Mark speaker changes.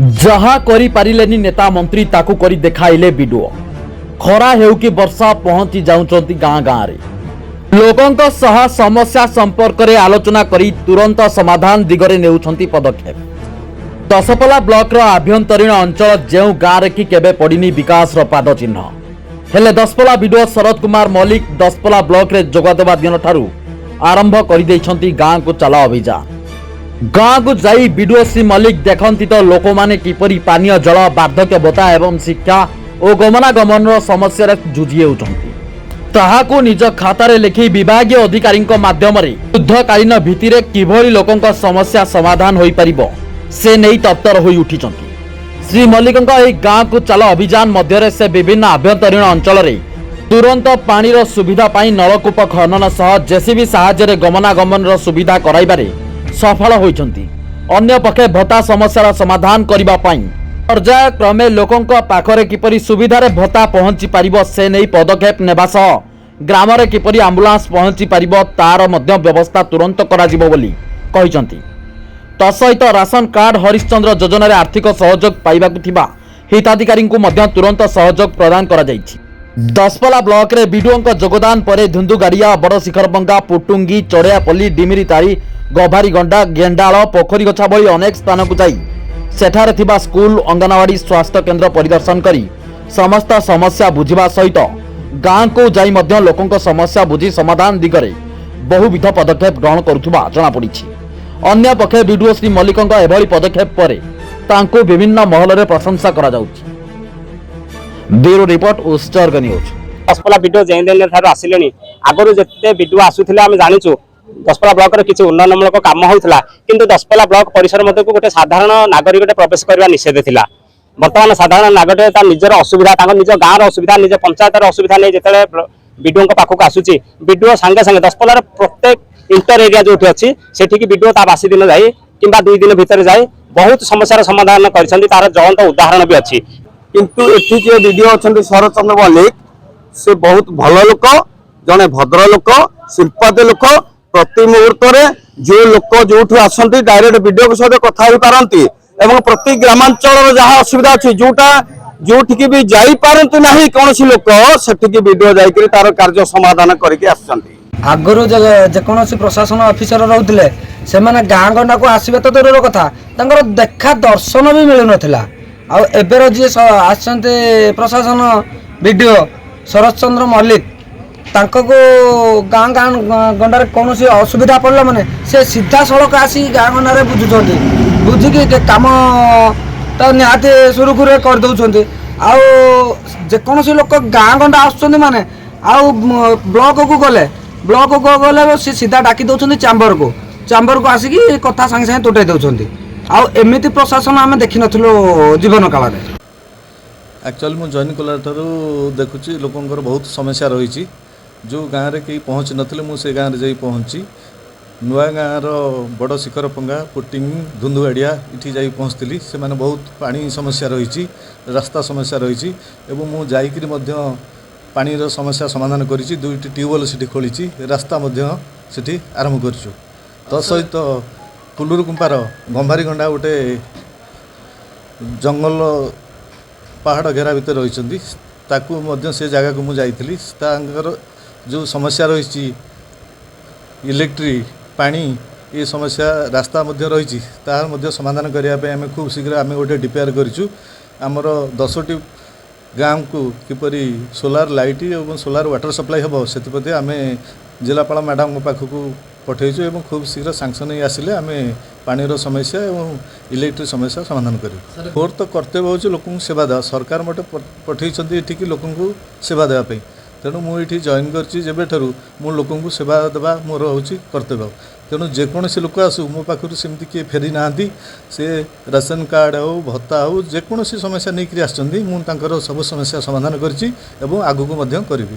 Speaker 1: ଯାହା କରିପାରିଲେନି ନେତା ମନ୍ତ୍ରୀ, ତାକୁ କରି ଦେଖାଇଲେ ବିଡିଓ। ଖରା ହେଉ କି ବର୍ଷା, ପହଞ୍ଚି ଯାଉଛନ୍ତି ଗାଁ ଗାଁରେ। ଲୋକଙ୍କ ସହ ସମସ୍ୟା ସମ୍ପର୍କରେ ଆଲୋଚନା କରି ତୁରନ୍ତ ସମାଧାନ ଦିଗରେ ନେଉଛନ୍ତି ପଦକ୍ଷେପ। ଦଶପଲ୍ଲା ବ୍ଲକର ଆଭ୍ୟନ୍ତରୀଣ ଅଞ୍ଚଳ, ଯେଉଁ ଗାଁରେ କି କେବେ ପଡ଼ିନି ବିକାଶର ପାଦ ଚିହ୍ନ। ହେଲେ ଦଶପଲ୍ଲା ବିଡିଓ ଶରତ କୁମାର ମଲ୍ଲିକ ଦଶପଲ୍ଲା ବ୍ଲକରେ ଯୋଗଦେବା ଦିନଠାରୁ ଆରମ୍ଭ କରିଦେଇଛନ୍ତି ଗାଁକୁ ଚାଲ ଅଭିଯାନ। ଗାଁକୁ ଯାଇ ବିଡିଓ ଶ୍ରୀ ମଲ୍ଲିକ ଦେଖନ୍ତି ତ ଲୋକମାନେ କିପରି ପାନୀୟ ଜଳ, ବାର୍ଦ୍ଧକ୍ୟ ଭତ୍ତା ଏବଂ ଶିକ୍ଷା ଓ ଗମନାଗମନର ସମସ୍ୟାରେ ଯୁଝି ହେଉଛନ୍ତି, ତାହାକୁ ନିଜ ଖାତାରେ ଲେଖି ବିଭାଗୀୟ ଅଧିକାରୀଙ୍କ ମାଧ୍ୟମରେ ଯୁଦ୍ଧକାଳୀନ ଭିତ୍ତିରେ କିଭଳି ଲୋକଙ୍କ ସମସ୍ୟା ସମାଧାନ ହୋଇପାରିବ, ସେ ନେଇ ତତ୍ପର ହୋଇ ଉଠିଛନ୍ତି। ଶ୍ରୀ ମଲ୍ଲିକଙ୍କ ଏହି ଗାଁକୁ ଚାଲ ଅଭିଯାନ ମଧ୍ୟରେ ସେ ବିଭିନ୍ନ ଆଭ୍ୟନ୍ତରୀଣ ଅଞ୍ଚଳରେ ତୁରନ୍ତ ପାଣିର ସୁବିଧା ପାଇଁ ନଳକୂପ ଖନନ ସହ ଜେସିବି ସାହାଯ୍ୟରେ ଗମନାଗମନର ସୁବିଧା କରାଇବାରେ ସଫଳ ହୋଇଛନ୍ତି। ଅନ୍ୟପକ୍ଷେ ଭତ୍ତା ସମସ୍ୟାର ସମାଧାନ କରିବା ପାଇଁ ପର୍ଯ୍ୟାୟକ୍ରମେ ଲୋକଙ୍କ ପାଖରେ କିପରି ସୁବିଧାରେ ଭତ୍ତା ପହଞ୍ଚି ପାରିବ, ସେ ନେଇ ପଦକ୍ଷେପ ନେବା ସହ ଗ୍ରାମରେ କିପରି ଆମ୍ବୁଲାନ୍ସ ପହଞ୍ଚି ପାରିବ, ତାର ମଧ୍ୟ ବ୍ୟବସ୍ଥା ତୁରନ୍ତ କରାଯିବ ବୋଲି କହିଛନ୍ତି। ତତ୍ସହିତ ରାସନ କାର୍ଡ, ହରିଶ୍ଚନ୍ଦ୍ର ଯୋଜନାରେ ଆର୍ଥିକ ସହଯୋଗ ପାଇବାକୁ ଥିବା ହିତାଧିକାରୀଙ୍କୁ ମଧ୍ୟ ତୁରନ୍ତ ସହଯୋଗ ପ୍ରଦାନ କରାଯାଇଛି। ଦଶପଲ୍ଲା ବ୍ଲକରେ ବିଡିଓଙ୍କ ଯୋଗଦାନ ପରେ ଧୁନ୍ଦୁଗାଡ଼ିଆ, ବଡ଼ ଶିଖରବଙ୍ଗା, ପୁଟୁଙ୍ଗି, ଚଢ଼ିଆପଲ୍ଲୀ, ଡିମିରିତାରି, ଗଭାରୀଗଣ୍ଡା, ଗେଣ୍ଡାଳ, ପୋଖରୀଗଛା ଭଳି ଅନେକ ସ୍ଥାନକୁ ଯାଇ ସେଠାରେ ଥିବା ସ୍କୁଲ, ଅଙ୍ଗନବାଡି, ସ୍ୱାସ୍ଥ୍ୟ କେନ୍ଦ୍ର ପରିଦର୍ଶନ କରି ସମସ୍ତ ସମସ୍ୟା ବୁଝିବା ସହିତ ଗାଁକୁ ଯାଇ ମଧ୍ୟ ଲୋକଙ୍କ ସମସ୍ୟା ବୁଝି ସମାଧାନ ଦିଗରେ ବହୁବିଧ ପଦକ୍ଷେପ ଗ୍ରହଣ କରୁଥିବା ଜଣାପଡ଼ିଛି। ଅନ୍ୟପକ୍ଷେ ବିଡିଓ ଶ୍ରୀ ମଲ୍ଲିକଙ୍କ ଏଭଳି ପଦକ୍ଷେପ ପରେ ତାଙ୍କୁ ବିଭିନ୍ନ ମହଲରେ ପ୍ରଶଂସା କରାଯାଉଛି। ବ୍ୟୁରୋ ରିପୋର୍ଟ, ଉତ୍ସର୍ଗ ନ୍ୟୁଜ୍।
Speaker 2: ଦଶପଲ୍ଲା ବିଡିଓ ଯେଉଁ ଦିନ ଠାରୁ ଆସିଲେଣି, ଆଗରୁ ଯେତେ ବିଡିଓ ଆସୁଥିଲେ, ଆମେ ଜାଣିଛୁ ଦଶପଲ୍ଲା ବ୍ଲକରେ କିଛି ଉନ୍ନୟନମୂଳକ କାମ ହେଉଥିଲା, କିନ୍ତୁ ଦଶପଲ୍ଲା ବ୍ଲକ ପରିସର ମଧ୍ୟକୁ ଗୋଟେ ସାଧାରଣ ନାଗରିକଟେ ପ୍ରବେଶ କରିବା ନିଷେଧ ଥିଲା। ବର୍ତ୍ତମାନ ସାଧାରଣ ନାଗରିକ ତା ନିଜର ଅସୁବିଧା, ତାଙ୍କ ନିଜ ଗାଁର ଅସୁବିଧା, ନିଜ ପଞ୍ଚାୟତର ଅସୁବିଧା ନେଇ ଯେତେବେଳେ ବିଡିଓଙ୍କ ପାଖକୁ ଆସୁଛି, ବିଡିଓ ସାଙ୍ଗେ ସାଙ୍ଗେ ଦଶପଲ୍ଲାର ପ୍ରତ୍ୟେକ ଇଣ୍ଟର ଏରିଆ ଯୋଉଠି ଅଛି, ସେଠିକି ବିଡିଓ ତା ବାସି ଦିନ ଯାଇ କିମ୍ବା 2 ଦିନ ଭିତରେ ଯାଇ ବହୁତ ସମସ୍ୟାର ସମାଧାନ କରିଛନ୍ତି। ତାର ଜ୍ୱଳନ୍ତ ଉଦାହରଣ ବି ଅଛି।
Speaker 3: କିନ୍ତୁ ଏଠି ଯିଏ ବିଡିଓ ଅଛନ୍ତି ଶରତ ଚନ୍ଦ୍ର ମଲ୍ଲିକ, ସେ ବହୁତ ଭଲ ଲୋକ, ଜଣେ ଭଦ୍ର ଲୋକ, ସିମ୍ପାଥି ଲୋକ। ପ୍ରତି ମୁହୂର୍ତ୍ତରେ ଯୋଉ ଲୋକ ଯୋଉଠୁ ଆସନ୍ତି, ଡାଇରେକ୍ଟ ବିଡିଓଙ୍କ ସହିତ କଥା ହେଇପାରନ୍ତି ଏବଂ ପ୍ରତି ଗ୍ରାମାଞ୍ଚଳର ଯାହା ଅସୁବିଧା ଅଛି, ଯୋଉଟା ଯୋଉଠିକି ବି ଯାଇପାରନ୍ତି ନାହିଁ କୌଣସି ଲୋକ, ସେଠିକି ବିଡିଓ ଯାଇକରି ତାର କାର୍ଯ୍ୟ ସମାଧାନ କରିକି ଆସୁଛନ୍ତି।
Speaker 4: ଆଗରୁ ଯେକୌଣସି ପ୍ରଶାସନ ଅଫିସର ରହୁଥିଲେ, ସେମାନେ ଗାଁ ଗଣ୍ଡାକୁ ଆସିବା ତ ଦୂରର କଥା, ତାଙ୍କର ଦେଖା ଦର୍ଶନ ବି ମିଳୁନଥିଲା। ଆଉ ଏବେର ଯିଏ ଆସିଛନ୍ତି ପ୍ରଶାସନ ବିଡ଼ିଓ ଶରତ ଚନ୍ଦ୍ର ମଲ୍ଲିକ, ତାଙ୍କକୁ ଗାଁ ଗାଁ ଗଣ୍ଡାରେ କୌଣସି ଅସୁବିଧା ପଡ଼ିଲା ମାନେ ସେ ସିଧାସଳଖ ଆସି ଗାଁ ଗଣ୍ଡାରେ ବୁଝୁଛନ୍ତି। ବୁଝିକି କାମ ତ ନିହାତି ସୁରୁଖୁରୁରେ କରିଦେଉଛନ୍ତି। ଆଉ ଯେକୌଣସି ଲୋକ ଗାଁ ଗଣ୍ଡା ଆସୁଛନ୍ତି ମାନେ ଆଉ ବ୍ଲକକୁ ଗଲେ ସେ ସିଧା ଡାକି ଦେଉଛନ୍ତି ଚାମ୍ବରକୁ। ଚାମ୍ବରକୁ ଆସିକି କଥା ସାଙ୍ଗେ ସାଙ୍ଗେ ତୁଟେଇ ଦେଉଛନ୍ତି। ଆଉ ଏମିତି ପ୍ରଶାସନ ଆମେ ଦେଖିନଥିଲୁ ଜୀବନ କାଳରେ।
Speaker 5: ଆକ୍ଚୁଆଲି ମୁଁ ଜଏନ୍ କଲା ଠାରୁ ଦେଖୁଛି, ଲୋକଙ୍କର ବହୁତ ସମସ୍ୟା ରହିଛି। ଯେଉଁ ଗାଁରେ କେହି ପହଞ୍ଚି ନଥିଲେ, ମୁଁ ସେ ଗାଁରେ ଯାଇ ପହଞ୍ଚି ନୂଆ ଗାଁର ବଡ଼ ଶିଖରପଙ୍ଗା, ପୁଟିଂ, ଧୁନ୍ଦୁଗାଡ଼ିଆ ଏଠି ଯାଇ ପହଞ୍ଚିଥିଲି। ସେମାନେ ବହୁତ ପାଣି ସମସ୍ୟା ରହିଛି, ରାସ୍ତା ସମସ୍ୟା ରହିଛି ଏବଂ ମୁଁ ଯାଇକରି ମଧ୍ୟ ପାଣିର ସମସ୍ୟା ସମାଧାନ କରିଛି। ଦୁଇଟି ଟ୍ୟୁବୱେଲ୍ ସେଠି ଖୋଳିଛି, ରାସ୍ତା ମଧ୍ୟ ସେଠି ଆରମ୍ଭ କରିଛୁ। ତା ସହିତ କୁଲୁରୁକୁମ୍ପାର ଗମ୍ଭାରୀଗଣ୍ଡା ଗୋଟେ ଜଙ୍ଗଲ ପାହାଡ଼ ଘେରା ଭିତରେ ରହିଛନ୍ତି, ତାକୁ ମଧ୍ୟ ସେ ଜାଗାକୁ ମୁଁ ଯାଇଥିଲି। ତାଙ୍କର ଯେଉଁ ସମସ୍ୟା ରହିଛି, ଇଲେକ୍ଟ୍ରି, ପାଣି ଏ ସମସ୍ୟା, ରାସ୍ତା ମଧ୍ୟ ରହିଛି, ତାହାର ମଧ୍ୟ ସମାଧାନ କରିବା ପାଇଁ ଆମେ ଖୁବ୍ ଶୀଘ୍ର ଆମେ ଗୋଟେ ଡିପିଆର୍ କରିଛୁ। ଆମର 10ଟି ଗାଁକୁ କିପରି ସୋଲାର ଲାଇଟ୍ ଏବଂ ସୋଲାର ୱାଟର ସପ୍ଲାଇ ହେବ, ସେଥିପ୍ରତି ଆମେ ଜିଲ୍ଲାପାଳ ମ୍ୟାଡ଼ାମଙ୍କ ପାଖକୁ ପଠାଇଛୁ ଏବଂ ଖୁବ୍ ଶୀଘ୍ର ସାଙ୍କସନ୍ ହେଇ ଆସିଲେ ଆମେ ପାଣିର ସମସ୍ୟା ଏବଂ ଇଲେକ୍ଟ୍ରି ସମସ୍ୟା ସମାଧାନ କରିବୁ। ମୋର ତ କର୍ତ୍ତବ୍ୟ ହେଉଛି ଲୋକଙ୍କୁ ସେବା ଦେବା। ସରକାର ମୋତେ ପଠେଇଛନ୍ତି ଏଠିକି ଲୋକଙ୍କୁ ସେବା ଦେବା ପାଇଁ। ତେଣୁ ମୁଁ ଏଇଠି ଜଏନ୍ କରିଛି ଯେବେଠାରୁ, ମୁଁ ଲୋକଙ୍କୁ ସେବା ଦେବା ମୋର ହେଉଛି କର୍ତ୍ତବ୍ୟ। ତେଣୁ ଯେକୌଣସି ଲୋକ ଆସୁ ମୋ ପାଖରୁ, ସେମିତି କିଏ ଫେରି ନାହାନ୍ତି। ସେ ରାସନ କାର୍ଡ଼ ହେଉ, ଭତ୍ତା ହେଉ, ଯେକୌଣସି ସମସ୍ୟା ନେଇକରି ଆସିଛନ୍ତି, ମୁଁ ତାଙ୍କର ସବୁ ସମସ୍ୟା ସମାଧାନ କରିଛି ଏବଂ ଆଗକୁ ମଧ୍ୟ କରିବି।